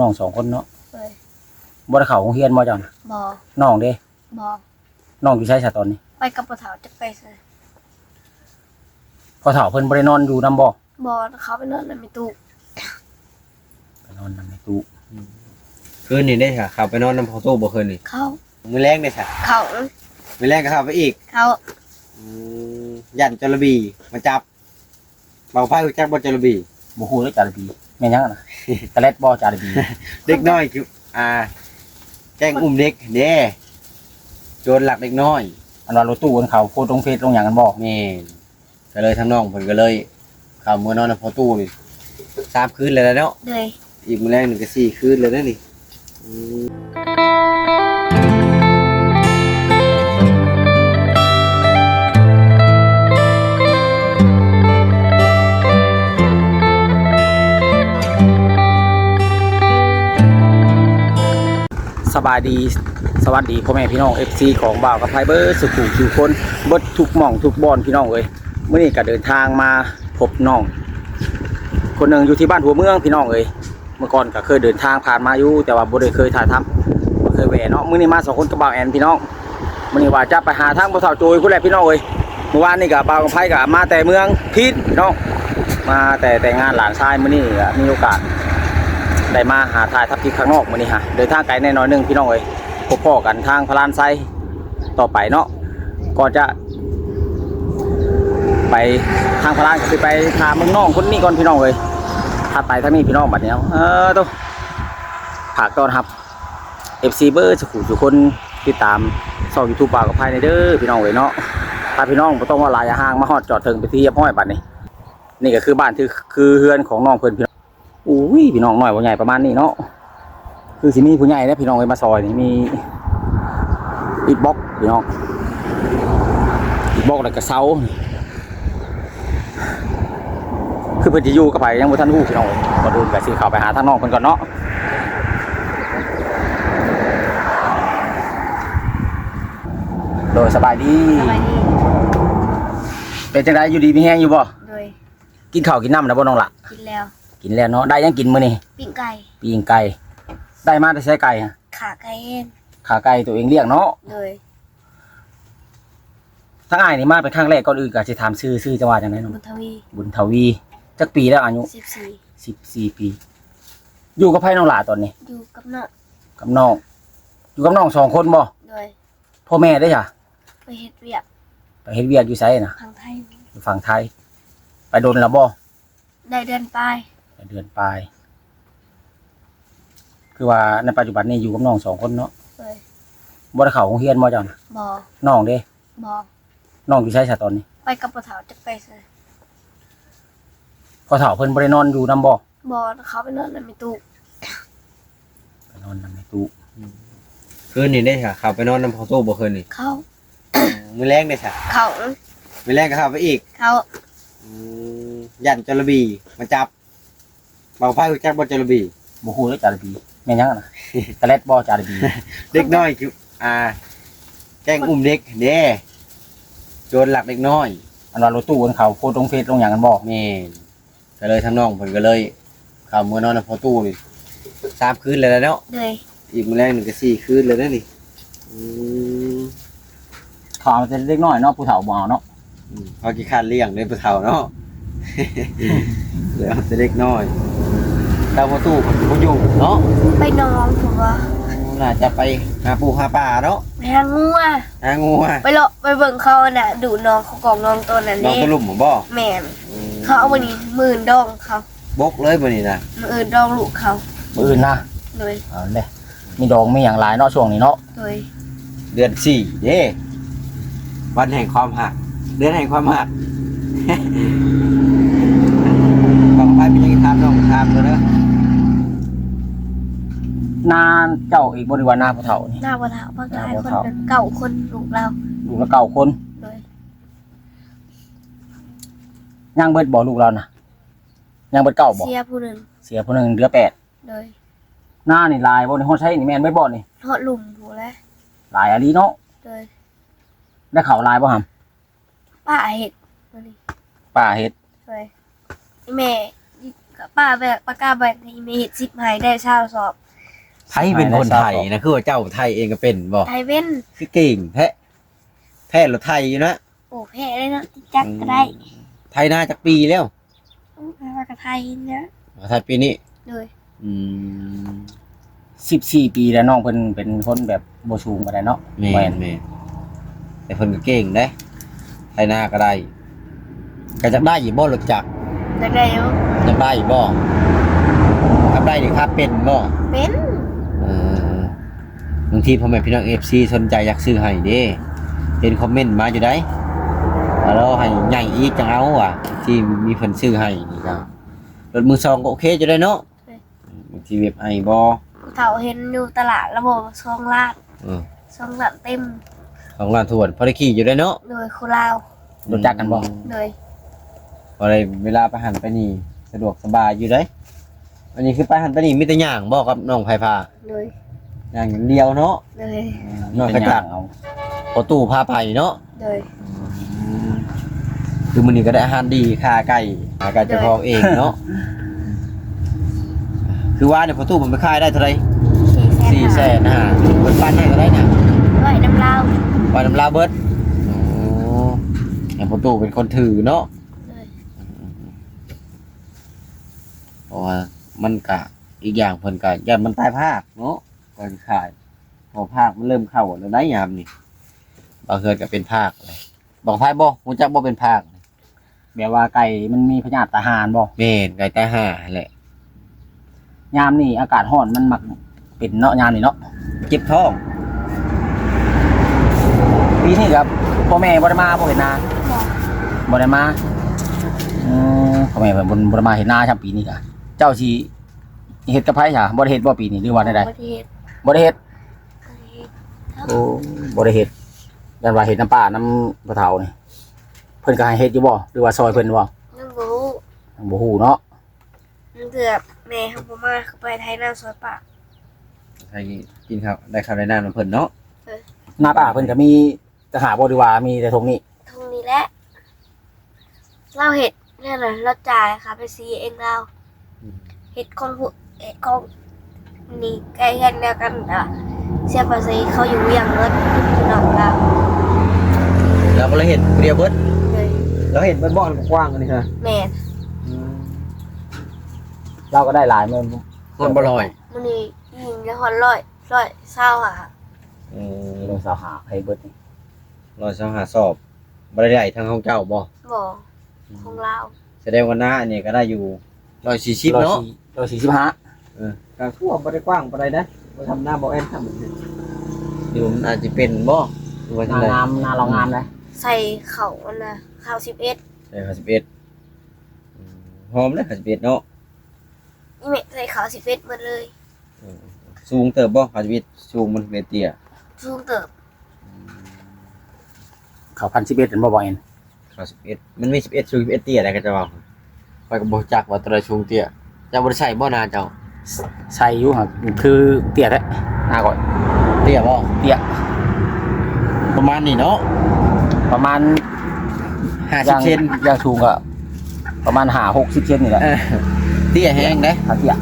ນ້ອງສອງຄົນເນາະ. ໂດຍ. ບໍ່ໄດ້ເຂົ້າໂຮງຮຽນບໍ່ເຈົ້ານະ? ບໍ່. ນ້ອງເດ? ບໍ່. ນ້ອງຢູ່ໃສຊະຕອນນີ້? ໄປກັບພໍ່ເຖົ້າ ຈັກໄປໃສ. ພໍ່ເຖົ້າເພິ່ນບໍ່ໄດ້ນອນຢູ່ນຳບໍ່? ບໍ່, ເຂົາໄປນອນນຳແມ່ຕູ້. ໄປນອນນຳແມ່ຕູ້. ອືມ. ຄືນນີ້ເດ້ ເຂົ້າໄປນອນນຳພໍ່ຕູ້ບໍ່ຄືນນີ້? ເຂົ້າ. ມື້ແລງເດ້ຊະ? ເຂົ້າ. ມື້ແລງກໍເຂົ້າໄປອີກ? ເຂົ້າ. ອືມ. ຢ້ານຈໍລະບີມາຈັບ. ບ່າວໄພຮູ້ຈັກບໍ່ຈາລະບີ? ບໍ່ຮູ້ເດ້ຈາລະບີ ແມ່ນຫຍັງຫັ້ນນະ? ຕະແລັດບໍ່ຈາລະບີ? ເດັກນ້ອຍຄື ອ່າ ແກ້ງອຸ້ມເດັກເດ້ ໂຈນລັກເດັກນ້ອຍ ອັນວ່າລົດຕູ້ອັນເຂົາໂພສລົງເຟສລົງຫຍັງຫັ້ນບໍ່? ແມ່ນ. ກໍເລີຍທາງນ້ອງເພິ່ນກໍເລີຍເຂົ້າເມືອນອນນຳພໍ່ຕູ້ນີ້ສາມຄືນແລ້ວເນາະ. ໂດຍ. ອີກມື້ແລງນີ້ກໍສີ່ຄືນແລ້ວເດ້ນີ້. ອືມ. ສະບາຍດີ ສະຫວັດດີພໍ່ແມ່ພີ່ນ້ອງ ເອັຟຊີ ຂອງບ່າວກັບໄພເບິດສູ່ຜູ້ສູ່ຄົນ ເບິດທຸກໝ່ອງທຸກບ່ອນ ພີ່ນ້ອງເອີຍ. ມື້ນີ້ກໍເດີນທາງມາ ພົບນ້ອງຄົນໜຶ່ງຢູ່ທີ່ບ້ານຫົວເມືອງ ພີ່ນ້ອງເອີຍ. ເມື່ອກ່ອນກໍເຄີຍເດີນທາງຜ່ານມາຢູ່ ແຕ່ວ່າບໍ່ໄດ້ເຄີຍຖ່າຍທຳ ບໍ່ເຄີຍແວ່ເນາະ. ມື້ນີ້ມາສອງຄົນກັບບ່າວແອນ ພີ່ນ້ອງ. ມື້ນີ້ວ່າຈະໄປຫາທາງພໍ່ເຖົ້າໂຈຍພຸ້ນແຫຼະ ພີ່ນ້ອງເອີຍ. ມື້ວານນີ້ກໍບ່າວກັບໄພກໍມາແຕ່ເມືອງພີນ ພີ່ນ້ອງ ມາແຕ່ແຕ່ງງານຫຼານຊາຍ. ມື້ນີ້ກໍມີໂອກາດໄດ້ມາຫາຖ່າຍທຳທີ່ຂ້າງນອກ. ມື້ນີ້ຫາເດີນທາງໄກແດ່ໜ້ອຍໜຶ່ງ ພີ່ນ້ອງເອີຍ. ພົບພໍ້ກັນທາງພະລານໄຊຕໍ່ໄປເນາະ. ກ່ອນຈະໄປທາງພະລານ ກໍຊິໄປຖາມເບິ່ງນ້ອງຄົນນີ້ກ່ອນ ພີ່ນ້ອງເອີຍ. ຖັດໄປທາງນີ້ ພີ່ນ້ອງ ບັດນີ້ເນາະ. ເອີ ໂຕ ຝາກຕ້ອນຮັບ ເອັຟຊີ ເບິດສູ່ຜູ້ສູ່ຄົນ ຕິດຕາມຊ່ອງຢູທູບບ່າວກັບໄພແດ່ເດີ ພີ່ນ້ອງເອີຍເນາະ. ຖ້າພີ່ນ້ອງບໍ່ຕ້ອງເວົ້າຫຼາຍ ຫາງມາຮອດຈອດເຖິງເປັນທີ່ຮຽບຮ້ອຍ. ບັດນີ້ ນີ້ກໍຄືບ້ານ ຄື ຄືເຮືອນຂອງນ້ອງເພິ່ນ ພີ່ນ້ອງ. ອຸ້ຍ ພີ່ນ້ອງ ນ້ອຍບໍ່ໃຫຍ່ປະມານນີ້ເນາະ. ຄືຊິມີຜູ້ໃຫຍ່ເດ້ ພີ່ນ້ອງເອີຍ ມາຊ່ອຍນີ້. ມີອິດບລັອກ ພີ່ນ້ອງ ອິດບລັອກ ແລ້ວກໍເສົາ. ຄືເພິ່ນຊິຢູ່ກັບໃຜຍັງບໍ່ທັນຮູ້ ພີ່ນ້ອງເອີຍ. ກ່ອນອື່ນກໍຊິເຂົ້າໄປຫາທາງນ້ອງເພິ່ນກ່ອນເນາະ. ໂດຍ ສະບາຍດີ. ສະບາຍດີ. ເປັນຈັ່ງໃດ ຢູ່ດີມີແຮງຢູ່ບໍ່? ໂດຍ. ກິນເຂົ້າກິນນ້ຳແລ້ວບໍ່ນ້ອງຫຼ້າ? ກິນແລ້ວ. ກິນແລ້ວເນາະ. ໄດ້ຫຍັງກິນມື້ນີ້? ປີ້ງໄກ່. ປີ້ງໄກ່. ໄດ້ມາແຕ່ໃສໄກ່? ຂາໄກ່ເອງ. ຂາໄກ່ຕົວເອງລ້ຽງເນາະ? ໂດຍ. ທາງອ້າຍນີ້ມາເປັນຄັ້ງແລກ. ກ່ອນອື່ນກໍຊິຖາມຊື່ ຊື່ເຈົ້າວ່າຈັ່ງໃດນ້ອງ? ບຸນທະວີ. ບຸນທະວີ. ຈັກປີແລ້ວອາຍຸ? ສິບສີ່. ສິບສີ່ປີ. ຢູ່ກັບໃຜນ້ອງຫຼ້າຕອນນີ້? ຢູ່ກັບນ້ອງ. ກັບນ້ອງ. ຢູ່ກັບນ້ອງສອງຄົນບໍ່? ໂດຍ. ພໍ່ແມ່ເດ້ຊະ? ໄປເຮັດວຽກ. ໄປເຮັດວຽກຢູ່ໃສນະ? ຝັ່ງໄທ. ຢູ່ຝັ່ງໄທ. ໄປດົນແລ້ວບໍ່? ໄດ້ເດືອນປາຍ. ໄດ້ເດືອນປາຍ. ຄືວ່າໃນປັດຈຸບັນນີ້ຢູ່ກັບນ້ອງສອງຄົນເນາະ? ໂດຍ. ບໍ່ໄດ້ເຂົ້າໂຮງຮຽນບໍ່ເຈົ້ານະ? ບໍ່. ນ້ອງເດ້? ບໍ່. ນ້ອງຢູ່ໃສຊະຕອນນີ້? ໄປກັບພໍ່ເຖົ້າ ຈັກໄປໃສ. ພໍ່ເຖົ້າເພິ່ນບໍ່ໄດ້ນອນຢູ່ນຳບໍ່? ບໍ່, ເຂົາໄປນອນນຳແມ່ຕູ້. ໄປນອນນຳແມ່ຕູ້. ອືມ. ຄືນນີ້ເດ້ ເຂົ້າໄປນອນນຳພໍ່ຕູ້ບໍ່ຄືນນີ້? ເຂົ້າ. ມື້ແລງເດ້ຊະ? ເຂົ້າ. ມື້ແລງກໍເຂົ້າໄປອີກ? ເຂົ້າ. ອືມ. ຢ້ານຈໍລະບີມາຈັບ. ບ່າວໄພຮູ້ຈັກບໍ່ຈໍລະບີ? ບໍ່ຮູ້ເດ້ຈາລະບີ. ແມ່ນຫຍັງຫັ້ນນະ? ຕະແລັດບໍ່ຈາລະບີ? ເດັກນ້ອຍຄື ອ່າ ແກ້ງອຸ້ມເດັກເດ້ ໂຈນລັກເດັກນ້ອຍ ອັນວ່າລົດຕູ້ອັນເຂົາໂພສລົງເຟສລົງຫຍັງຫັ້ນບໍ່? ແມ່ນ. ກໍເລີຍທາງນ້ອງເພິ່ນກໍເລີຍເຂົ້າເມືອນອນນຳພໍ່ຕູ້ນີ້ສາມຄືນແລ້ວເນາະ? ໂດຍ. ອີກມື້ແລງໜຶ່ງກໍສີ່ຄືນແລ້ວເດ້ນີ້. ອືມ. ເຂົາເອົາແຕ່ເດັກນ້ອຍເນາະ, ຜູ້ເຖົ້າບໍ່ເອົາເນາະ. ອືມ. ເຂົາຂີ້ຄ້ານລ້ຽງເດ້ຜູ້ເຖົ້າເນາະ. ເລີຍເອົາແຕ່ເດັກນ້ອຍ. ແຕ່ພໍ່ຕູ້ເພິ່ນບໍ່ຢູ່ເນາະ? ໄປໜອງພຸ້ນວ່າ. ໂອ້ ໜ້າຈະໄປຫາປູຫາປາເນາະ? ໄປຫາງົວ. ຫາງົວ. ໄປເລາະໄປເບິ່ງເຂົາຫັ້ນນະ ດູໜອງເຂົາກອງໜອງໂຕນັ້ນເດ້. ໜອງໂຕລຸ່ມພຸ້ນບໍ່? ແມ່ນ. ອືມ. ເຂົາເອົາມື້ນີ້ ມື້ອື່ນດອງເຂົາ. ບົກເລີຍມື້ນີ້ນະ. ມື້ອື່ນດອງລູກເຂົາ. ມື້ອື່ນນະ? ໂດຍ. ເອົາເດ້. ມີດອງມີຫຍັງຫຼາຍເນາະຊ່ວງນີ້ເນາະ. ໂດຍ. ເດືອນສີ່ເດ້ ວັນແຫ່ງຄວາມຮັກ ເດືອນແຫ່ງຄວາມຮັກ. ບອກໄປມີຫຍັງຖາມນ້ອງ ຖາມເດີ. ນາເຈົ້າອີກບໍ່ ຫຼືວ່ານາຜູ້ເຖົ້ານີ້? ນາຜູ້ເຖົ້າ ພັກຫຼາຍຄົນ ເກົ້າຄົນ ລູກລາວ. ລູກລາວເກົ້າຄົນ. ໂດຍ. ຍັງເບິດບໍ່ລູກລາວນະ? ຍັງເບິດເກົ້າບໍ່? ເສຍຜູ້ໜຶ່ງ. ເສຍຜູ້ໜຶ່ງ ເຫຼືອແປດ. ໂດຍ. ນານີ້ຫຼາຍບໍ່ນີ້? ຮອດໃສນີ້ ແມ່ນເບິດບໍ່ນີ້? ຮອດລຸ່ມພຸ້ນແຫຼະ. ຫຼາຍອີ່ຫຼີເນາະ. ໂດຍ. ໄດ້ເຂົ້າຫຼາຍບໍ່ຫຳ? ປ້າເຮັດມື້ນີ້. ປ້າເຮັດ. ໂດຍ. ແມ່ ປ້າແບກ ປາກ້າແບກໃຫ້ແມ່ເຮັດສິບໄຮ່ໄດ້ຊາວສອບ. ໃຜເປັນຄົນໄຖນະ? ຄືວ່າເຈົ້າໄຖເອງກໍເປັນບໍ່? ໄຖເປັນ. ຄືເກັ່ງແທ້ ແທ້ລົດໄຖຢູ່ນະ. ໂອ້ ແທ້ເລີຍເນາະ ຈັກກໍໄດ້. ອືມ ໄຖນາຈັກປີແລ້ວ? ອືມ ຂ້ອຍກໍໄຖນະ ໄຖປີນີ້. ໂດຍ. ອືມ ສິບສີ່ປີແລ້ວ ນ້ອງເພິ່ນເປັນຄົນແບບບໍ່ສູງປານໃດເນາະ. ແມ່ນ ແມ່ນ ແຕ່ເພິ່ນກໍເກັ່ງເດ້ ໄຖນາກໍໄດ້. ກໍຢາກໄດ້ຢູ່ບໍ່ລົດຈັກ? ຢາກໄດ້ຢູ່. ຢາກໄດ້ຢູ່ບໍ່? ຄັບໄດ້ນີ້ ຄັບເປັນບໍ່? ເປັນ. ເອີ ບາງທີພໍ່ແມ່ພີ່ນ້ອງເອັຟຊີສົນໃຈຢາກຊື້ໃຫ້ເດ້ ເຫັນຄອມເມັນມາຢູ່ໃດ໋ ລາວໃຫ້ໃຫຍ່ອີກຈັ່ງເອົາວ່າ ທີ່ມີເພິ່ນຊື້ໃຫ້ນີ້ກໍ ລົດມືສອງກໍໂອເຄຢູ່ໄດ໋ເນາະ. ໂດຍ. ບາງທີແບບໄອ້ບໍ່ ຜູ້ເຖົ້າເຫັນຢູ່ຕະຫຼາດລະບໍ່ ສອງລ້ານ. ເອີ ສອງລ້ານເຕັມ ສອງລ້ານຖ້ວນ ພໍໄດ້ຂີ່ຢູ່ໄດ໋ເນາະ. ໂດຍ. ຄົນລາວ ຮູ້ຈັກກັນບໍ່? ອືມ ໂດຍ. ພໍໄດ້ເວລາໄປຫັ້ນໄປນີ້ ສະດວກສະບາຍຢູ່ໄດ໋. ອັນນີ້ຄືໄປຫັ້ນໄປນີ້ມີແຕ່ຍ່າງບໍ່ກັບນ້ອງໄພພາ? ໂດຍ. ຍ່າງຢ່າງດຽວເນາະ. ໂດຍ. ນ້ອງກໍຈັກ ມີແຕ່ຍ່າງເອົາ ພໍ່ຕູ້ພາໄປເນາະ. ໂດຍ. ອືມ ຄືມື້ນີ້ກໍໄດ້ອາຫານດີ ຂ້າໄກ່ ຂ້າໄກ່ເຈົ້າຂອງເອງເນາະ. ໂດຍ. ຄືວ່ານີ້ພໍ່ຕູ້ມັນໄປຂາຍໄດ້ເທົ່າໃດ? ສີ່ແສນ ສີ່ແສນຫ້າ. ເພິ່ນປັນໃຫ້ເທົ່າໃດນະ? ໄວ້ນຳລາວ ໄວ້ນຳລາວເບິດ. ໂອ້ ໃຫ້ພໍ່ຕູ້ເປັນຄົນຖືເນາະ. ໂດຍ. ເພາະວ່າມັນກະ ອີກຢ່າງເພິ່ນກະຢ້ານມັນຕາຍພາກເນາະ ກ່ອນຊິຂາຍ ເພາະພາກມັນເລີ່ມເຂົ້າແລ້ວໄດ໋ຍາມນີ້ ບາງເຮືອນກໍເປັນພາກແລ້ວ. ບັ້ງໄຟບໍ່? ຮູ້ຈັກບໍ່ເປັນພາກ? ແບບວ່າໄກ່ມັນມີພະຍາດຕາຫ່ານບໍ່? ແມ່ນ ໄກ່ຕາຫ່າຫັ້ນແຫຼະ. ຍາມນີ້ອາກາດຮ້ອນມັນມັກເປັນເນາະ ຍາມນີ້ເນາະ ເຈັບທ້ອງ. ປີນີ້ກໍພໍ່ແມ່ບໍ່ໄດ້ມາບໍ່ເຮັດນາ? ບໍ່ ບໍ່ໄດ້ມາ. ອືມ ພໍ່ແມ່ເພິ່ນບໍ່ ບໍ່ໄດ້ມາເຮັດນາຊ້ຳປີນີ້ກະ. ເຈົ້າຊິເຮັດກັບໃຜຊະ? ບໍ່ໄດ້ເຮັດບໍ່ປີນີ້ ຫຼືວ່າແນວໃດ? ບໍ່ໄດ້ເຮັດ ບໍ່ໄດ້ເຮັດ. ໂອ້ ບໍ່ໄດ້ເຮັດ ຢ້ານວ່າເຮັດນຳປ້ານຳພໍ່ເຖົ້ານີ້ ເພິ່ນກໍໃຫ້ເຮັດຢູ່ບໍ່ ຫຼືວ່າຊ່ອຍເພິ່ນບໍ່? ຍັງບໍ່ຮູ້ ຍັງບໍ່ຮູ້ເນາະ. ບາງເທື່ອແມ່ເຮົາບໍ່ມາ ເຂົາໄປໄຖນາຊ່ອຍປ້າ ໃຫ້ກິນເຂົ້າ ໄດ້ເຂົ້າໄດ້ນ້ຳນຳເພິ່ນເນາະ. ເອີ ນາປ້າເພິ່ນກໍມີຕ່າງຫາກບໍ່ ຫຼືວ່າມີແຕ່ທົ່ງນີ້? ທົ່ງນີ້ແຫຼະ. ລາວເຮັດແນວນັ້ນ ລາວຈ່າຍຄ່າພາສີເອງລາວ. ອືມ ເຮັດຂອງຜູ້ ເຮັດຂອງ ນີ້ໃກ້ເຮືອນດຽວກັນ ແຕ່ວ່າເສຍພາສີເຂົາຢູ່ວຽງເບິດ ພີ່ນ້ອງລາວ. ລາວກໍເລີຍເຮັດຜູ້ດຽວເບິດ? ໂດຍ. ລາວເຮັດເບິດບໍ່ ອັນກວ້າງອັນນີ້ຮະ? ແມ່ນ. ອືມ ລາວກໍໄດ້ຫຼາຍແມ່ນບໍ່? ຮອດບໍ່ຮ້ອຍ? ມື້ນີ້ຍິງໄດ້ຮອດຮ້ອຍ ຮ້ອຍຊາວຫ້າ. ເອີ ຮ້ອຍຊາວຫ້າໃຜເບິດນີ້? ຮ້ອຍຊາວຫ້າສອບ. ບໍ່ໄດ້ໄດ້ທາງຂອງເຈົ້າບໍ່? ບໍ່ ອືມ ຂອງລາວ. ສະແດງວ່ານາອັນນີ້ກໍໄດ້ຢູ່ຮ້ອຍສີ່ສິບເນາະ ຮ້ອຍສີ່ສິບຫ້າ. ເອີ ກໍຄືວ່າບໍ່ໄດ້ກວ້າງປານໃດນະ ບໍ່ທຳນາບໍ່ແອນທຳ. ຢູ່ມັນອາດຈະເປັນບໍ່ ຫຼືວ່າຈັ່ງໃດ? ນາງາມ ນາລາວງາມເດ້. ໃສ່ເຂົ້າອັນນະ ເຂົ້າສິບເອັດ ໃສ່ເຂົ້າສິບເອັດ. ອືມ ຫອມເດ້ເຂົ້າສິບເອັດເນາະ. ອີແມ່ໃສ່ເຂົ້າສິບເອັດໝົດເລີຍ. ເອີ ສູງເຕີບບໍ່? ເຂົ້າສິບເອັດ ສູງມັນເປັນເຕ້ຍ? ສູງເຕີບ. ເຂົ້າພັນສິບເອັດແມ່ນບໍ່ ບໍ່ແອນ? ເຂົ້າສິບເອັດ ມັນມີສິບເອັດສູງ ສິບເອັດເຕ້ຍໃດ ເຂົາເຈົ້າເວົ້າ. ຂ້ອຍກໍບໍ່ຮູ້ຈັກວ່າຕົວໃດສູງເຕ້ຍ. ເຈົ້າບໍ່ໄດ້ໃສ່ບໍ່ນາເຈົ້າ? ໃສ່ຢູ່ ຫາກຄືເຕ້ຍແທ້ ນາຂ້ອຍ. ເຕ້ຍບໍ່? ເຕ້ຍ ປະມານນີ້ເນາະ ປະມານ ຫ້າສິບເຊັນ ຢ່າງສູງກໍປະມານຫ້າຫົກສິບເຊັນນີ້ແຫຼະ. ເອີ ເຕ້ຍແຮງເດ້ ເຂົາເຕ້ຍ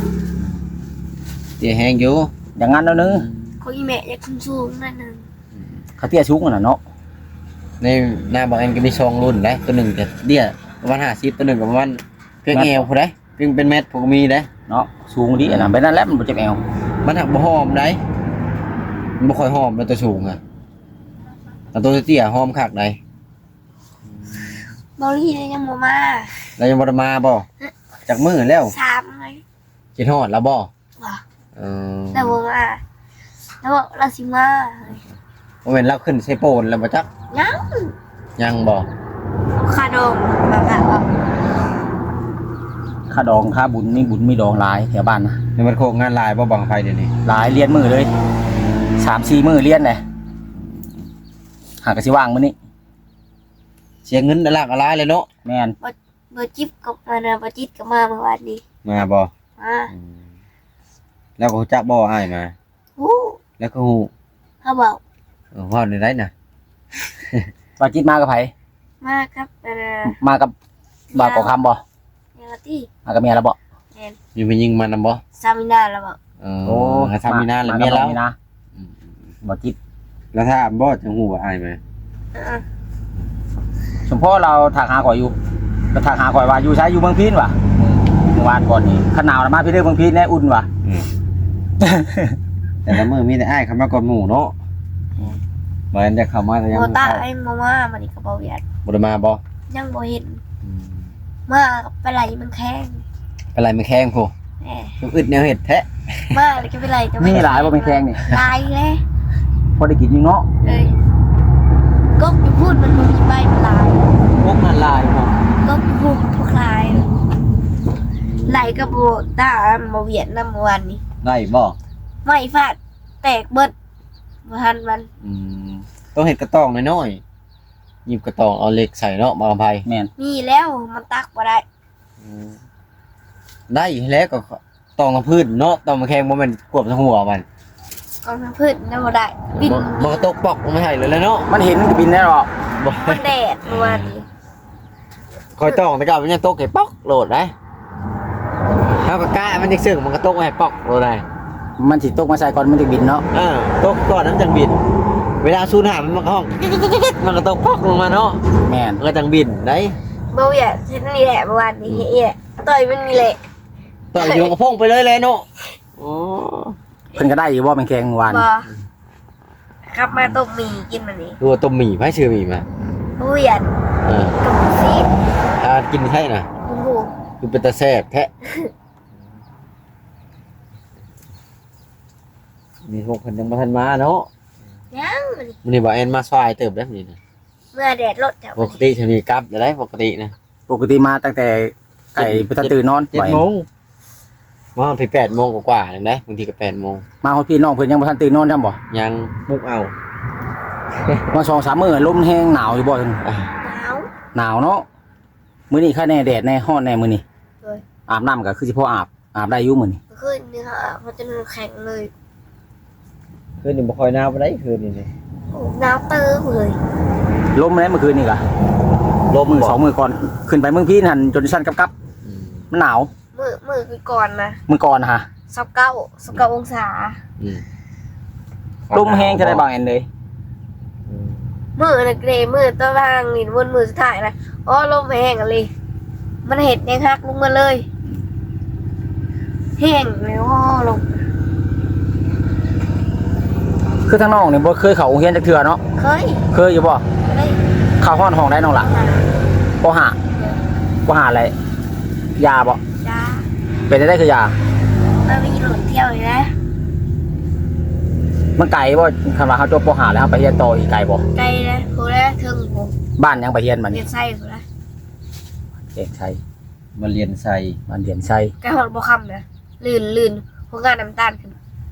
ເຕ້ຍແຮງຢູ່ ຢ່າງນັ້ນໜ້ອຍໜຶ່ງ. ອືມ ຂອງອີແມ່ຢາກສູງໆໜ້ອຍໜຶ່ງ. ອືມ ເຂົາເຕ້ຍສູງຫັ້ນນະເນາະ. ໃນນາບ່າວແອນກໍມີສອງລຸ້ນເດ້ ຕົວໜຶ່ງກໍເຕ້ຍປະມານຫ້າສິບ ຕົວໜຶ່ງກໍປະມານ ພຽງແອວຜູ້ໃດ ພຽງເປັນແມັດຜູ້ກໍມີເດ້ເນາະ. ສູງດີອັນນັ້ນ ອືມ ແບບນັ້ນແຫຼະ ມັນບໍ່ເຈັບແອວ. ມັນຫາກບໍ່ຫອມໃດ໋ ມັນບໍ່ຄ່ອຍຫອມໃດ໋ ຕົວສູງຫັ້ນ. ອັນຕົວເຕ້ຍຫອມຄັກໃດ໋. ເບົາລີ້ຍັງບໍ່ມາ ລາວຍັງບໍ່ໄດ້ມາບໍ່? ຈັກມື້ແລ້ວ? ສາມມື້. ຄິດຮອດລາວບໍ່? ບໍ່ ເອີ ແລ້ວບໍ່ມາ ແລ້ວລາວຊິມາ. ບໍ່ແມ່ນລາວຂຶ້ນເຊໂປນແລ້ວບໍ່ຈັກ? ຍັງ ຍັງບໍ່? ຄ່າດອງ ຄ່າດອງຄ່າບຸນ ມີບຸນມີດອງຫຼາຍແຖວບ້ານນະ. ໃນວັດໂຄກງານຫຼາຍບໍ່ ບັ້ງໄຟດຽວນີ້? ຫຼາຍ ລຽນມື້ເລີຍ ສາມສີ່ມື້ລຽນເດ້. ຫາກະຊິວ່າງມື້ນີ້ ເສຍເງິນອະລາກອະລາຍເລີຍເນາະ. ແມ່ນ ບໍ່ ບໍ່ຈິດກໍມານະ ບໍ່ຈິດກໍມາເມື່ອວານນີ້. ມາບໍ່? ມາ. ອືມ ແລ້ວກໍຮູ້ຈັກບໍ່ອ້າຍມາ? ຮູ້. ແລ້ວກໍຮູ້ ເຮົາເວົ້າ. ເອີ ເວົ້າແນວໃດນະ? ບ່າວຈິດມາກັບໃຜ? ມາກັບ ອັນນະ ມາກັບບ່າວກອງຄຳບໍ່? ແມ່ນຕິ ມາກັບເມຍລາວບໍ່? ແ ມີຜູ້ຍິງມານຳບໍ່? ສາມມີນາລະເວົ້າ. ເອີ ໂອ້ ສາມມີນາລະເມຍລາວ. ອືມ ບໍ່ຈິດ ລະຖາມບໍ່ ຈັ່ງຮູ້ວ່າອ້າຍມາ? ເອີ ສົມພໍລາວທັກຫາຂ້ອຍຢູ່ ລາວທັກຫາຂ້ອຍວ່າ ຢູ່ໃສ? ຢູ່ເມືອງພີນວ່າ ມື້ວານກ່ອນນີ້ ຄັນໜາວລະມາພີ້ເດີ ເມືອງພີນແນ່ ອຸ່ນວ່າ. ອືມ ແຕ່ລະມື້ມີແຕ່ອ້າຍເຂົ້າມາກ່ອນໝູ່ເນາະ. ອືມ ບໍ່ແມ່ນໄດ້ເຂົ້າມາ ແຕ່ຍັງບໍ່ຕາຍ ບໍ່ມາ. ມື້ນີ້ກໍບໍ່ວຽດ ບໍ່ໄດ້ມາບໍ່? ຍັງບໍ່ເຫັນ. ອືມ ມາໄປໄລ່ມັນແຂງ ໄປໄລ່ມັນແຂງພຸ້ນ. ແມ່ ຄືອຶດແນວເຮັດແທ້. ມາແລ້ວກໍໄປໄລ່ ມີຫຼາຍບໍ່ແມ່ນແຂງນີ້? ຫຼາຍແຫຼະ ພໍໄດ້ກິນຢູ່ເນາະ. ເອີຍ ກົກຢູ່ພຸ້ນມັນບໍ່ມີໃບ ມັນຫຼາຍ. ກົກມັນຫຼາຍບໍ່? ກົກຢູ່ພຸ້ນພວກຫຼາຍ ໄລ່ກໍບໍ່ຕາມ ບໍ່ວຽດນຳເມື່ອວານນີ້. ໄດ້ບໍ່? ໄມ້ຟາດແຕກເບິດ ບໍ່ທັນມັນ. ອືມ ຕ້ອງເຮັດກະຕ້ອງນ້ອຍໆ ຫຍິບກະຕ້ອງເອົາເຫຼັກໃສ່ເນາະ ມາກຳໄພ. ແມ່ນ ມີແລ້ວ ມັນຕັກບໍ່ໄດ້. ອືມ ໄດ້ແລ້ວກໍຕ້ອງທາງພື້ນເນາະ ຕ້ອງມາແຂ່ງ ບໍ່ແມ່ນກວບທາງຫົວມັນ. ຕ້ອງທາງພື້ນນະ ບໍ່ໄດ້ ບິນ ມັນກໍຕົກປອກລົງມາໃຫ້ເລີຍແຫຼະເນາະ. ມັນເຫັນມັນກໍບິນແລ້ວເນາະ. ບໍ່ ມັນແດດເມື່ອວານນີ້ ຂ້ອຍຕ້ອງແຕ່ເກົ່າ ມັນຍັງຕົກໃຫ້ປອກໂລດໄດ໋. ເຮົາກໍກະມັນຈັ່ງເຊິ່ງ ມັນກໍຕົກໃຫ້ປອກໂລດໄດ໋. ມັນຊິຕົກມາໃສ່ກ່ອນ ມັນຈຶ່ງບິນເນາະ. ເອີ ຕົກກ່ອນມັນຈັ່ງບິນ ເວລາສູນຫາ ມັນກໍຮ້ອງ ມັນກໍຕົກປອກລົງມາເນາະ. ແມ່ນ ມັນກໍຈັ່ງບິນໄດ໋. ບໍ່ວຽດ ເຮັດນີ້ແຫຼະ ເມື່ອວານນີ້ ອືມ ເຮັດນີ້ແຫຼະ ຕ່ອຍມັນນີ້ແຫຼະ ຕ່ອຍຢູ່ກະພົງໄປເລີຍແຫຼະເນາະ. ໂອ້ ເພິ່ນກໍໄດ້ຢູ່ບໍ່ແມ່ນແຂງເມື່ອວານ? ບໍ່ ຂັບມາຕົ້ມໝີ່ກິນມື້ນີ້. ຄືວ່າຕົ້ມໝີ່ ໃຜຊື້ໝີ່ມາ? ບໍ່ວຽດ ເອີ ກັບຊີດ. ພາກັນກິນໃຊ້ນະ ໂອ້ໂຫ ຄືເປັນຕາແຊບແທ້. ມີພວກເພິ່ນຍັງບໍ່ທັນມາເນາະ. ຍັງ ມື້ນີ້ ມື້ນີ້ບ່າວແອນມາສາຍເຕີບເດ້ມື້ນີ້ນະ. ເມື່ອແດດລົດເຈົ້າ ປົກກະຕິຊິມີກັບໄດ້ ປົກກະຕິນະ. ປົກກະຕິມາຕັ້ງແຕ່ໄກ່ບໍ່ທັນຕື່ນນອນ ເຈັດໂມງ ມາຮອດພີ້ແປດໂມງກວ່າໆ ຈັ່ງໃດ ບາງທີກໍແປດໂມງ. ມາຮອດພີ້ນ້ອງເພິ່ນຍັງບໍ່ທັນຕື່ນນອນຊ້ຳບໍ່? ຍັງ ປຸກເອົາ. ມາສອງສາມມື້ ລົມແຮງ ໜາວຢູ່ບໍ່? ໜາວ ໜາວເນາະ. ມື້ນີ້ຄະແນ່ ແດດແນ່ ຮ້ອນແນ່ມື້ນີ້. ໂດຍ ອາບນ້ຳກໍຄືຊິພໍອາບ ອາບໄດ້ຢູ່ມື້ນີ້. ຄືນນີ້ເຮົາອາບເຮົາຈົນແຂງເລີຍ. ຄືນນີ້ບໍ່ຄ່ອຍໜາວປານໃດ ຄືນນີ້ນີ້. ໂອ້ ໜາວເຕີບເລີຍ. ລົມແລ້ວມື້ຄືນນີ້ກະ ລົມ ມື້ ບໍ່ ສອງມື້ກ່ອນ ຂຶ້ນໄປເມືອງພີນຫັ້ນຈົນສັ່ນກັບໆ. ອືມ ມັນໜາວ. ມື້ ມື້ຄືກ່ອນນະ ມື້ກ່ອນນະຫະ ຊາວເກົ້າ ຊາວເກົ້າອົງສາ. ອືມ ລົມແຮງເທົ່າໃດບ່າວແອນເອີຍ? ອືມ ມື້ນັ້ນເດ້ ມື້ຕອນວ່າງຫຼິ້ນວົນມື້ສຸດທ້າຍນະ ໂອ້ ລົມແຮງອີ່ຫຼີ ມັນເຮັດຫຍັງຫັກລົງໝົດເລີຍ. ແຮງເລີຍ ໂອ້ ລົມ. ຄືທາງນ້ອງນີ້ບໍ່ເຄີຍເຂົ້າໂຮງຮຽນຈັກເທື່ອເນາະ? ເຄີຍ. ເຄີຍຢູ່ບໍ່? ເຄີຍ. ເຂົ້າຮອດຫ້ອງໃດນ້ອງຫຼ້າ? ປ.ຫ້າ. ປ.ຫ້າ ແລ້ວ ຢາບໍ່? ຢາ. ເປັນຈັ່ງໃດຄືຢາ? ມັນມີລົດທ່ຽວນີ້ນະ. ມັນໄກບໍ່? ຄັນວ່າເຮົາຈົບ ປ.ຫ້າ ແລ້ວເຮົາໄປຮຽນຕໍ່ອີກໄກບໍ່? ໄກນະ ພຸ້ນແຫຼະເທິງພຸ້ນ. ບ້ານຫຍັງໄປຮຽນບັດນີ້? ວຽງໄຊພຸ້ນແຫຼະ. ວຽງໄຊ. ບ້ານລຽນໄຊ. ບ້ານລຽນໄຊ. ໃກ້ຮອດບໍ່ຄຳນະ. ລື່ນ ລື່ນໂຮງງານນ້ຳຕານຂຶ້ນ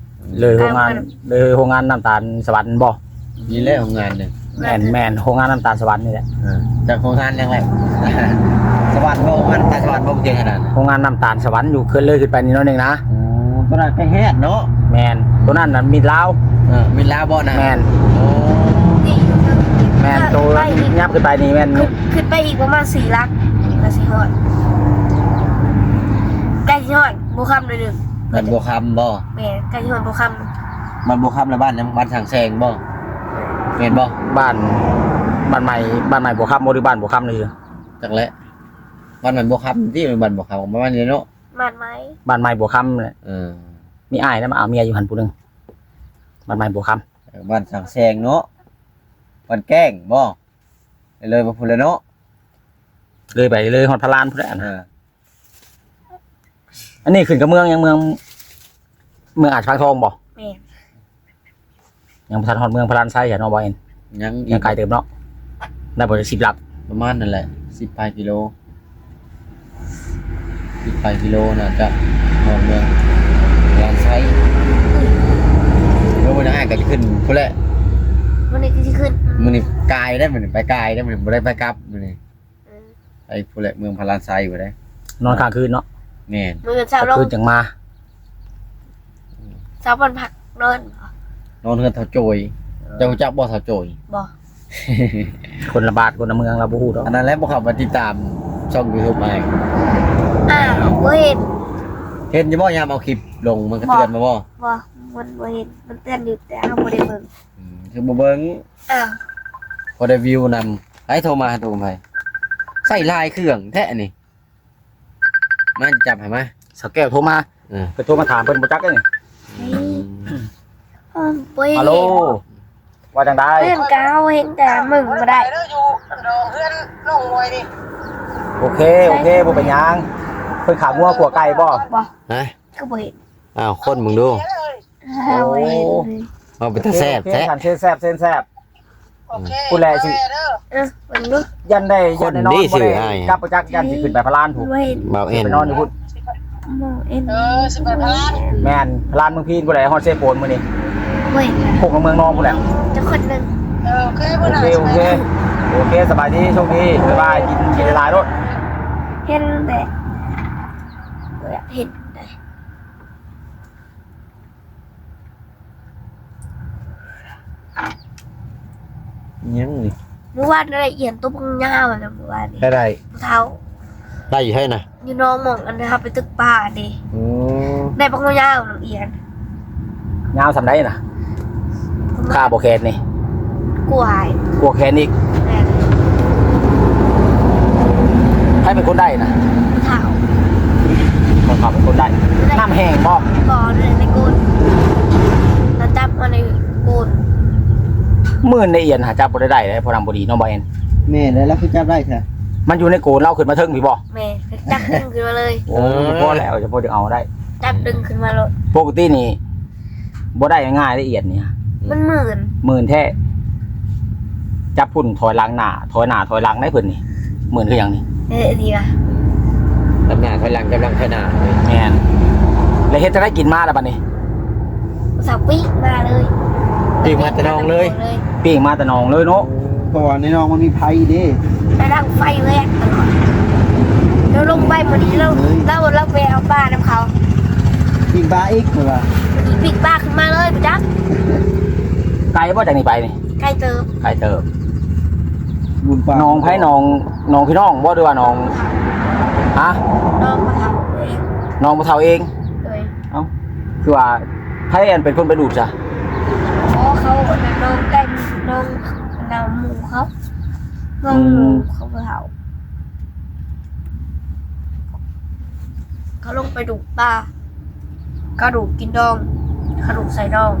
ເລີຍໂຮງງານ ເລີຍໂຮງງານນ້ຳຕານສະຫວັນບໍ່? ນີ້ແຫຼະໂຮງງານນີ້. ແມ່ນ ແມ່ນ ໂຮງງານນ້ຳຕານສະຫວັນນີ້ແຫຼະ. ເອີ ຈັກໂຮງງານຫຍັງແຫຼະ ສະຫວັນບໍ່? ໂຮງງານນ້ຳຕານສະຫວັນບໍ່? ເຈົ້າຂະໜາດ ໂຮງງານນ້ຳຕານສະຫວັນຢູ່ ເຄີຍເລີຍຂຶ້ນໄປນີ້ໜ້ອຍໜຶ່ງນະ. ໂອ້ ຕົວນັ້ນໃກ້ແຮດເນາະ. ແມ່ນ ຕົວນັ້ນນະມິດລາວ. ເອີ ມິດລາວບໍ່ນະ? ແມ່ນ. ໂອ້ ແມ່ນ ໂຕ ໄປນີ້ ຫຍັບຂຶ້ນໄປນີ້ແມ່ນ ຂຶ້ນ ຂຶ້ນໄປອີກປະມານສີ່ຫຼັກ ກໍຊິຮອດ ໃກ້ຊິຮອດ ບົວຄຳໜ້ອຍໜຶ່ງ. ບ້ານບົວຄຳບໍ່? ແມ່ນ ໃກ້ຊິຮອດບົວຄຳ. ບ້ານບົວຄຳ ແລ້ວບ້ານຫຍັງ? ບ້ານສັງແສງບໍ່? ແມ່ນບໍ່? ບ້ານ ບ້ານໃໝ່ ບ້ານໃໝ່ບົວຄຳບໍ່ ຫຼືບ້ານບົວຄຳນີ້? ຈັກແຫຼະ ບ້ານໃໝ່ບົວຄຳຕິ ຫຼືບ້ານບົວຄຳ ປະມານນີ້ເນາະ. ບ້ານໃໝ່ ບ້ານໃໝ່ບົວຄຳແຫຼະ. ເອີ ມີອ້າຍນຳ ເອົາເມຍຢູ່ຫັ້ນຜູ້ໜຶ່ງ ບ້ານໃໝ່ບົວຄຳ. ເອີ ບ້ານສັງແສງເນາະ ບ້ານແກ້ງບໍ່? ເລີຍມາພຸ້ນແຫຼະເນາະ ເລີຍໄປ ເລີຍຮອດພະລານພຸ້ນແຫຼະ. ເອີ ອັນນີ້ຂຶ້ນກັບເມືອງຫຍັງ? ເມືອງ ເມືອງອາດສະພັງທອງບໍ່? ແມ່ນ. ຍັງບໍ່ທັນຮອດເມືອງພະລານໄຊເນາະ ບໍ່ເຫັນ? ຍັງອີກ ຍັງໄກເຕີບເນາະ. ໄດ້ບໍ່ ສິບຫຼັກ? ປະມານນັ້ນແຫຼະ ສິບປາຍກິໂລ ສິບປາຍກິໂລໜ້າຈະຮອດເມືອງພະລານໄຊ. ເອີ ມື້ໜ້າອ້າຍກໍຊິຂຶ້ນພຸ້ນແຫຼະ. ມື້ນີ້ກໍຊິຂຶ້ນ ມື້ນີ້ກາຍໄດ໋ ມື້ນີ້ໄປກາຍໄດ໋ ມື້ນີ້ບໍ່ໄດ້ໄປກັບມື້ນີ້. ເອີ ໄປພຸ້ນແຫຼະ ເມືອງພະລານໄຊພຸ້ນເດ້. ນອນຄ້າງຄືນເນາະ? ແມ່ນ. ມື້ເຊົ້າລົງ ຄືນຈັ່ງມາ. ເຊົ້າວັນພັກນອນ ນອນເຮືອນທ້າວໂຈຍ. ເອີ ເຈົ້າຮູ້ຈັກບໍ່ທ້າວໂຈຍ? ບໍ່. ຄົນລະບ້ານຄົນລະເມືອງ ລາວບໍ່ຮູ້ດອກ. ອັນນັ້ນແຫຼະ ບໍ່ເຂົ້າໄປຕິດຕາມຊ່ອງຢູທູບອ້າຍ. ອ້າວ ບໍ່ເຫັນ. ເຫັນຢູ່ບໍ່ ຍາມເອົາຄລິບລົງ ມັນກະເຕືອນມາບໍ່? ບໍ່ ມັນບໍ່ເຫັນ ມັນເຕືອນຢູ່ ແຕ່ເຮົາບໍ່ໄດ້ເບິ່ງ. ອືມ ຄືບໍ່ເບິ່ງ? ອ້າວ ພໍໄດ້ວິວນຳ. ໃຜໂທມາ? ໂທໃຜ? ໃຊ້ຫຼາຍເຄື່ອງແທ້ນີ້. ມາຈັບໃຫ້ມາ. ສາວແກ້ວໂທມາ. ເອີ ເພິ່ນໂທມາຖາມ ເພິ່ນບໍ່ຈັກເດ້ນີ້. ອືມ ບໍ່ເຫັນ. ຮັລໂຫຼ ວ່າຈັ່ງໃດ? ເພື່ອນກໍເຮົາເຫັນແຕ່ເບິ່ງບໍ່ໄດ້. ໂອເຄ ໂອເຄ ບໍ່ເປັນຫຍັງ. ເພິ່ນຂາຍງົວຂົວໄກ່ບໍ່? ບໍ່. ຮະ? ຄືບໍ່ເຫັນ. ອ້າວ ຄົນເບິ່ງດູ. ໂອ້ ເອົາເປັນຕາແຊບແທ້. ໂອເຄ ເຊີນແຊບ ເຊີນແຊບ. ໂອເຄ ພຸ້ນແຫຼະຊິ ເອີ ເບິ່ງດູ. ຢ້ານໄດ້ ຢ້ານໄດ້ນອນບໍ່ໄດ້ກັບບໍ່ຈັກ ຢ້ານຊິຂຶ້ນໄປພະລານພຸ້ນ. ບໍ່ເຫັນ ບໍ່ເຫັນ ໄປນອນຢູ່ພຸ້ນ. ບໍ່ເຫັນ. ເອີ ຊິໄປພະລານ. ແມ່ນ ພະລານເມືອງພີນພຸ້ນແຫຼະ ຮອດເຊໂປນມື້ນີ້. ບໍ່ເຫັນ. ໂຄກນ້ຳເມືອງນອງພຸ້ນແຫຼະ. ຈັກຄົນໜຶ່ງ. ເອີ ໂອເຄ ໂອເຄ ໂອເຄ ສະບາຍດີ ໂຊກດີ ບາຍບາຍ. ກິນ ກິນຫຼາຍໆໂລດ. ເຫັນແຕ່ ຢາກເຫັນ. ຫຍັງນີ້? ມື້ວານໄດ້ອຽນຕົວບັກຍາວຫັ້ນນະ ມື້ວານນີ້. ໄດ້ ໄດ້ ຜູ້ເຖົ້າ. ໄດ້ຢູ່ໃສນະ? ຢູ່ໜອງໝ່ອງອັນເຮົາໄປຕຶກປາເດ້. ອືມ ໄດ້ບັກຍາວນຳອຽນ. ຍາວສ່ຳໃດນະ? ປະມານ ຂ້າບໍ່ແຂນນີ້. ກວ່າ ກວ່າແຂນອີກ. ແມ່ນ. ໃຜເປັນຄົນໄດ້ນະ? ພໍ່ເຖົ້າ. ພໍ່ເຖົ້າເປັນຄົນໄດ້. ໄດ້. ນ້ຳແຫ້ງບໍ່? ບໍ່ ຢູ່ໃນໂກນ. ລາວຈັບມາໃນໂກນ. ໝື່ນໃນອຽນຫາຈັບບໍ່ໄດ້ໄດ້ ພໍນຳບໍ່ດີເນາະ ບໍ່ແອນ? ແມ່ນແລ້ວ ລາວຄືຈັບໄດ້ແທ້? ມັນຢູ່ໃນໂກນ ລາວຂຶ້ນມາເທິງພີ້ບໍ່? ແມ່ນ ຈັບດຶງຂຶ້ນມາເລີຍ. ໂອ້ ເອີ ພໍແລ້ວ ຈະພໍດຶງເອົາໄດ້. ຈັບດຶງຂຶ້ນມາໂລດ. ປົກກະຕິນີ້ ບໍ່ໄດ້ງ່າຍເດ້ ອຽນນີ້. ມັນໝື່ນ ໝື່ນແທ້. ຈັບພຸ້ນຖອຍຫຼັງໜ້າ ຖອຍໜ້າຖອຍຫຼັງໄດ້ເພິ່ນນີ້. ໝື່ນຄືຫຍັງນີ້? ເອີ ອັນນີ້ວະ ກັບໜ້າຖອຍຫຼັງ ກັບຫຼັງຖອຍໜ້າ. ແມ່ນ. ແລ້ວເຮັດຈັ່ງໃດກິນມາລະບັດນີ້? ສາວປີ້ງມາເລີຍ. ປີ້ງມາແຕ່ໜອງເລີຍ. ປີ້ງມາແຕ່ໜອງເລີຍເນາະ. ເພາະວ່າໃນໜອງມັນມີໄຟເດ້. ລະດັງໄຟແວກຕະຫຼອດ. ລາວລົງໄປມື້ນີ້ ລາວ ເອີຍ ລາວ ລາວໄປເອົາປານຳເຂົາ. ປີ້ງປາອີກເພິ່ນວ່າ. ປີ້ງປາຂຶ້ນມາເລີຍ ບໍ່ຈັກ. ໄກບໍ່ຈາກນີ້ໄປນີ້? ໄກເຕີບ. ໄກເຕີບ. ບຸນປາ ໜອງໃຜ? ໜອງ ໜອງພີ່ນ້ອງບໍ່ ຫຼືວ່າໜອງ? ຮະ? ໜອງພໍ່ເຖົ້າເອງ. ໜອງພໍ່ເຖົ້າເອງ? ໂດຍ. ເອົ້າ ຄືວ່າໃຜອັນເປັນຄົນໄປດູດຊະ? ອໍ ເຂົາ ອັນນັ້ນ ນ້ອງໃກ້ ນ້ອງ ອັນນັ້ນ ໝູ່ເຂົາ ນ້ອງໝູ່ ອືມ ເຂົາບໍ່ເຖົ້າ ເຂົາລົງໄປດູດປາ ເຂົາດູດກິນດອງ ເຂົາດູດໃສ່ດອງ.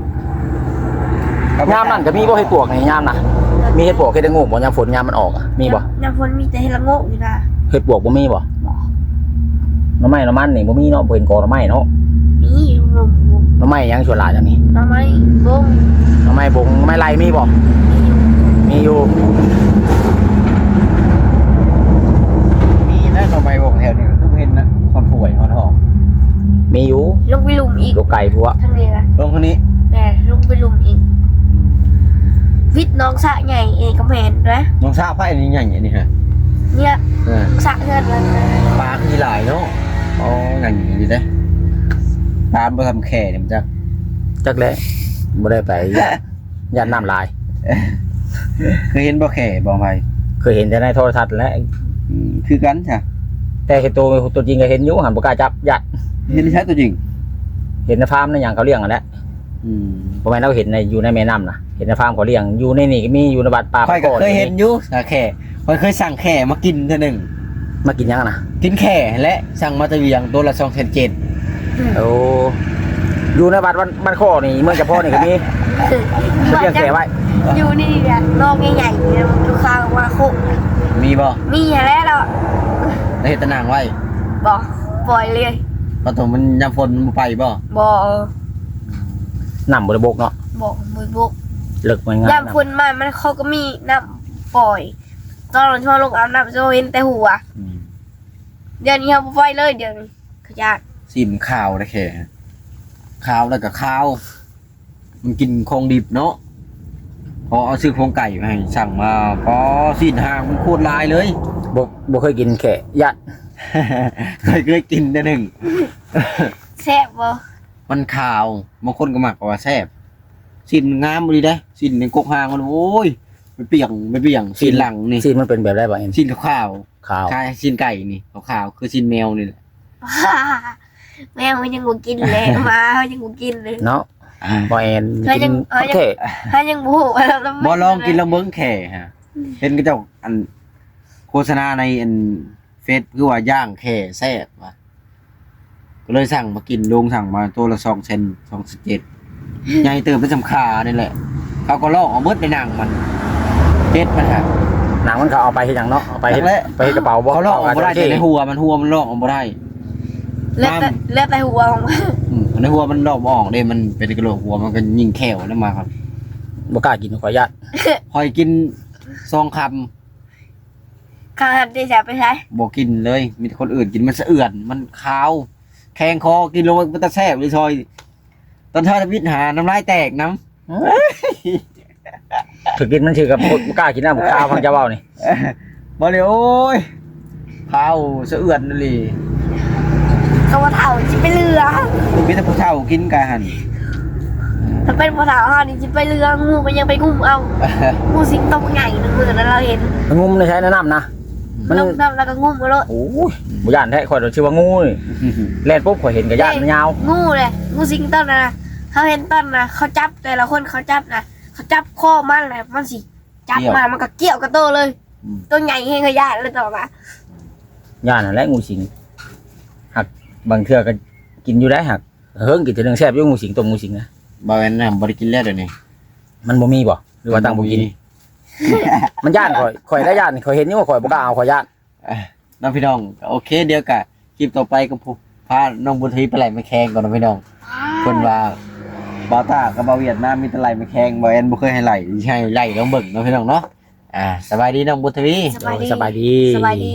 ຍາມນັ້ນກໍມີບໍ່ເຫັດປວກນີ້? ຍາມນະ ມີເຫັດປວກ ເຫັດລະໂງກບໍ່? ຍາມຝົນ ຍາມມັນອອກ ມີບໍ່? ຍາມ ຍາມຝົນມີແຕ່ເຫັດລະໂງກນີ້ນະ. ເຫັດປວກບໍ່ມີບໍ່? ບໍ່. ໜໍ່ໄມ້ໜໍ່ມັນນີ້ບໍ່ມີເນາະ, ບໍ່ເຫັນກໍໜໍ່ໄມ້ເນາະ. ມີຢູ່ ໜໍ່ໄມ້ຫຍັງສ່ວນຫຼາຍແຖວນີ້? ໜໍ່ໄມ້ບົງ. ໜໍ່ໄມ້ບົງ ໜໍ່ໄມ້ໄລ່ມີບໍ່? ມີຢູ່ ມີຢູ່. ມີແລ້ວໜໍ່ໄມ້ບົງແຖວນີ້ ຄືບໍ່ເຫັນນະ ຮອດຫ້ວຍຮອດຮ່ອງ. ມີຢູ່ ລົງໄປລຸ່ມອີກ ຢູ່ໄກພຸ້ນ. ທາງນີ້ນະ ລົງທາງນີ້. ແມ່ນ ລົງໄປລຸ່ມອີກ. ວິດໜອງສະໃຫຍ່ເອກະແມ່ນນະ. ໜອງສະໃຜນີ້ໃຫຍ່ອັນນີ້ຮະ? ນີ້ລະ ເອີ ສະເຮືອນມັນ. ປາຄືຫຼາຍເນາະ. ອໍ ຍັງຢູ່ເດ້ ປານບໍ່ທຳແຄ່ນີ້ມັນຈັກ. ຈັກແຫຼະ ບໍ່ໄດ້ໄປ ຢ້ານ ຢ້ານນ້ຳຫຼາຍ. ເຄີຍເຫັນບໍ່ແຄ່ບໍ່ໄປ? ເຄີຍເຫັນແຕ່ໃນໂທລະທັດແຫຼະ. ອືມ ຄືກັນຊະ ແຕ່ເຫັນໂຕ ໂຕຈິງກໍເຫັນຢູ່ ຫັ້ນບໍ່ກ້າຈັບ ຢ້ານ. ເຫັນໃສໂຕຈິງ? ເຫັນໃນຟາມໃນຫຍັງເຂົາລ້ຽງຫັ້ນແຫຼະ. ອືມ ບໍ່ແມ່ນເຮົາເຫັນໃນ ຢູ່ໃນແມ່ນ້ຳນະ ເຫັນໃນຟາມເຂົາລ້ຽງ ຢູ່ໃນນີ້ກໍມີ ຢູ່ໃນວັດປ່າ. ຂ້ອຍກໍເຄີຍເຫັນຢູ່ ສາແຄ່ ຂ້ອຍເຄີຍສັ່ງແຄ່ມາກິນເທື່ອໜຶ່ງ. ມາກິນຫຍັງນະ? ກິນແຄ່ແຫຼະ ສັ່ງມາແຕ່ວຽງ ໂຕລະສອງແສນເຈັດ. ໂອ້ ຢູ່ໃນວັດບ້ານ ບ້ານຄໍນີ້ ເມືອງຈຳພອນນີ້ກໍມີ ເຂົາລ້ຽງແຄ່ໄວ້. ຢູ່ນີ້ແຫຼະ ນ້ອງໃຫຍ່ໆ ຢູ່ຂ້າງວາໂຄ. ມີບໍ່? ມີຫັ້ນແຫຼະເນາະ. ແລ້ວເຮັດຕາໜ່າງໄວ້? ບໍ່ ປ່ອຍເລີຍ. ປະໂຕ ມັນຍາມຝົນມັນບໍ່ໄປບໍ່? ບໍ່. ນ້ຳບໍ່ໄດ້ບົກເນາະ? ບໍ່ ບໍ່ບົກ. ເລິກ ມັນງ່າຍ. ຍາມຝົນມາ ມັນ ເຂົາກໍມີນ້ຳປ່ອຍ. ຕອນເຮົາລົງອາບນ້ຳ ເຮົາເຫັນແຕ່ຫົວ. ອືມ ດຽວນີ້ເຮົາບໍ່ປ່ອຍເລີຍ ດຽວນີ້ ຂະຫຍາດ. ຊີ້ນຂາວແທ້ແຄ່ ຂາວແລ້ວກໍຂາວ. ມັນກິນຂອງດິບເນາະ. ພໍເອົາຊື້ໂຄງໄກ່ມາໃຫ້ ສັ່ງມາ ປໍ ຊີ້ນຫາງມັນໂຄດຫຼາຍເລີຍ. ບໍ່ ບໍ່ເຄີຍກິນແຄ່ ຢ້ານ. ຂ້ອຍເຄີຍກິນເທື່ອໜຶ່ງ. ແຊບບໍ່? ມັນຂາວ ບາງຄົນກໍມັກວ່າແຊບ. ຊີ້ນມັນງາມອີ່ຫຼີເດ້ ຊີ້ນໃນກົກຫາງມັນ ໂອ້ຍ ໄປປ່ຽງ ໄປປ່ຽງ. ຊີ້ນຫຼັງນີ້ ຊີ້ນມັນເປັນແບບໃດບາດນີ້? ຊີ້ນຂາວໆ ຂາວ ຄ້າຍຊີ້ນໄກ່ນີ້ ຂາວໆ ຄືຊີ້ນແມວນີ້ແຫຼະ. ແມວມັນຍັງບໍ່ກິນເລີຍ ໝາເຮົາຍັງບໍ່ກິນເລີຍເນາະ. ອ່າ ບໍ່ແອນ ເຮົາຍັງ ກິນ ເຮົາຍັງ ແຄ່ ເຮົາຍັງບໍ່ຮູ້ວ່າລຳ ບໍ່ລອງກິນລອງເບິ່ງແຄ່ຮະ. ເຫັນເຂົາເຈົ້າ ອັນ ໂຄສະນາໃນ ອັນ ເຟສ ຄືວ່າຍ່າງແຄ່ແຊບວ່າ ກໍເລີຍສັ່ງມາກິນ. ລຸງສັ່ງມາໂຕລະສອງແສນ ສອງແສນເຈັດ ໃຫຍ່ເຕີບເປັນສ່ຳຂານີ້ແຫຼະ. ເຂົາກໍລອກເອົາເບິດໃນໜັງມັນ ເຈັດມັນຫັ້ນ. ໜັງມັນເຂົາເອົາໄປເຮັດຫຍັງເນາະ? ເອົາໄປເຮັດ ຈັກແຫຼະ ໄປເຮັດກະເປົາບໍ່? ເຂົາລອກອອກບໍ່ໄດ້ ເອົາ ແຕ່ໃນຫົວມັນ ຫົວມັນລອກອອກບໍ່ໄດ້. ແລ້ວແຕ່ ມັນ ແລ້ວແຕ່ຫົວຂອງມັນ. ອືມ ໃນຫົວມັນລອກບໍ່ອອກເດ້ ມັນເປັນກະໂຫຼກຫົວ ມັນກໍຍິງແຂ້ວນຳມາ. ຂ້ອຍບໍ່ກ້າກິນ ຂ້ອຍຢ້ານ. ຂ້ອຍກິນສອງຄຳ ຂ້າຫັນເດຊະໄປໃສ? ບໍ່ກິນເລີຍ ມີແຕ່ຄົນອື່ນກິນ. ມັນສະເອືອນ ມັນຄາວ ແຂງຄໍ ກິນລົງໄປເປັນຕາແຊບເລີຍຊອຍ. ຕອນທ້າຍທຳອິດຫານ້ຳລາຍແຕກນຳ. ຖືກກິນມັນຖືກກັບ ບໍ່ກ້າກິນນຳ ຄາວ ຟັງເຈົ້າເວົ້ານີ້. ບໍ່ເລີຍ ໂອ້ຍ ຄາວສະເອືອນອີ່ຫຼີ. ກໍບໍ່ເຖົ້າຊິໄປເຫຼືອ ມີແຕ່ຜູ້ເຖົ້າກິນກະຫັ້ນ. ຖ້າເປັນບໍ່ເຖົ້າເຮົານີ້ຊິໄປເຫຼືອ ງູກໍຍັງໄປງຸ້ມເອົາ. ງູສິງໂຕໃຫຍ່ໜຶ່ງມື້ນັ້ນລາວເຫັນ. ງຸ້ມໃນໃສ? ໃນນ້ຳນະ? ມັນ ລົງນ້ຳແລ້ວກໍງຸ້ມເອົາໂລດ. ໂອ້ຍ ບໍ່ຢ້ານແທ້ ຂ້ອຍຊິວ່າງູນີ້. ແລ່ນປຸບ ຂ້ອຍເຫັນກໍຢ້ານ ເດ້ ມັນຍາວ. ງູເດ້ ງູສິງໂຕນັ້ນນະ ເຮົາເຫັນຕອນນະ ເຂົາຈັບ ແຕ່ລະຄົນເຂົາຈັບນະ ເຂົາຈັບຄໍມັນແລ້ວ ມັນຊິຈັບ ກ້ຽວ ມາ ມັນກໍກ້ຽວກັບໂຕເລີຍ. ອືມ ໂຕໃຫຍ່ແຮງ ຂ້ອຍຢ້ານເລີຍຕອນນະ. ຢ້ານຫັ້ນແຫຼະງູສິງ ຫາກບາງເທື່ອກໍກິນຢູ່ໄດ໋ ຫາກ ເຮີ້ງ ກິນເທື່ອໜຶ່ງແຊບຢູ່ ງູສິງ ຕົ້ມງູສິງນະ. ບໍ່ແມ່ນນະ ບໍ່ໄດ້ກິນແລ້ວດຽວນີ້. ມັນບໍ່ມີບໍ່ ຫຼືວ່າຕ່າງບໍ່ກິນ? ມັນບໍ່ມີ ມັນຢ້ານຂ້ອຍ ຂ້ອຍລະຢ້ານ ຂ້ອຍເຫັນຢູ່ ຂ້ອຍບໍ່ກ້າເອົາ ຂ້ອຍຢ້ານ. ອ່ະ ເນາະພີ່ນ້ອງ ໂອເຄ ດຽວກະຄລິບຕໍ່ໄປກໍພານ້ອງບຸນທະວີໄປໄລ່ໝາກແຄງກ່ອນເນາະພີ່ນ້ອງ. ເພິ່ນວ່າບ່າວຕ້າກັບບ່າວຫວຽດນາມມີແຕ່ໄລ່ໝາກແຄງ ບ່າວແອນບໍ່ເຄີຍໃຫ້ໄລ່ ຊິໃຫ້ໄລ່ລອງເບິ່ງເນາະພີ່ນ້ອງເນາະ. ອ່າ ສະບາຍດີນ້ອງບຸນທະວີ. ສະບາຍດີ ສະບາຍດີ ສະບາຍດີ.